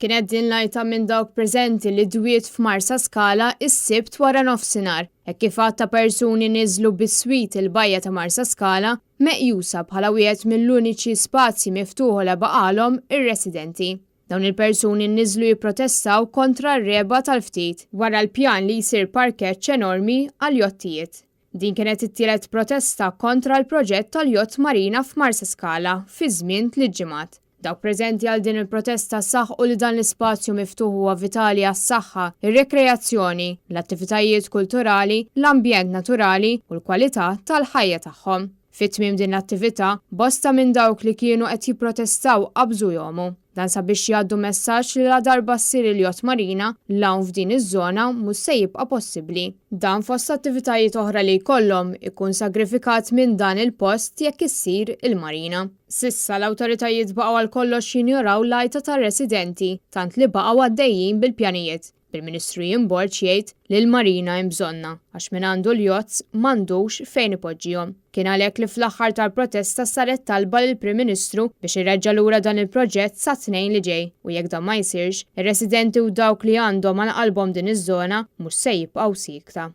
Kienet din l-għajta minn dawk preżenti li dwiet f'Marsaskala s-Sibt wara nofsinhar, hekk kif għadd ta' persuni niżlu biswit il-bajja ta' Marsaskala, meqjusa bħala wieħed mill-uniċi spazji miftuħ li baqgħalhom ir-residenti. Dawn il-persuni niżlu jipprotestaw kontra r-regħba tal-ftit wara l-pjan li jsir parkeġġ enormi għall-jottijiet. Din kienet it-tielet protesta kontra l-proġett tal-Yacht Marina f'Marsaskala fi żmien tliet ġimgħat. Dawk preżenti għal din il-protesta saħqu li dan l-ispazju miftuħ huwa vitali għas-saħħa, ir-rekreazzjoni, l-attivitajiet kulturali, l-ambjent naturali u l-kwalità tal-ħajja tagħhom. Fi tmiem din l-attività, bosta minn dawk li kienu qed jipprotestaw qabżu jgħumu. Dan sabiex jgħaddu messaġġ li ladarba ssir il-yacht marina, l-għawm f'din iż-żona mhux se jibqa' possibbli. Dan fost attivitajiet oħra li jkollhom ikun sagrifikat minn dan il-post jekk issir il-marina. S'issa, l-awtoritajiet baqgħu għal kollox jinjoraw l-għajta tar-residenti tant li baqgħu għaddejjin bil-pjanijiet. Bil-Ministru Ian Borg jgħid li l-marina hemm bżonnha għax min għandu l-yachts m'għandux fejn ipoġġihom. Kien għalhekk li fl-aħħar tal-protesta saret talba lill-Prim Ministru biex ireġġa' lura dan il-proġett sat-Tnejn li ġej u jekk dan ma jsirx, ir-residenti u dawk li għandhom għal qalbhom din iż-żona mhux se jibqgħu siekta.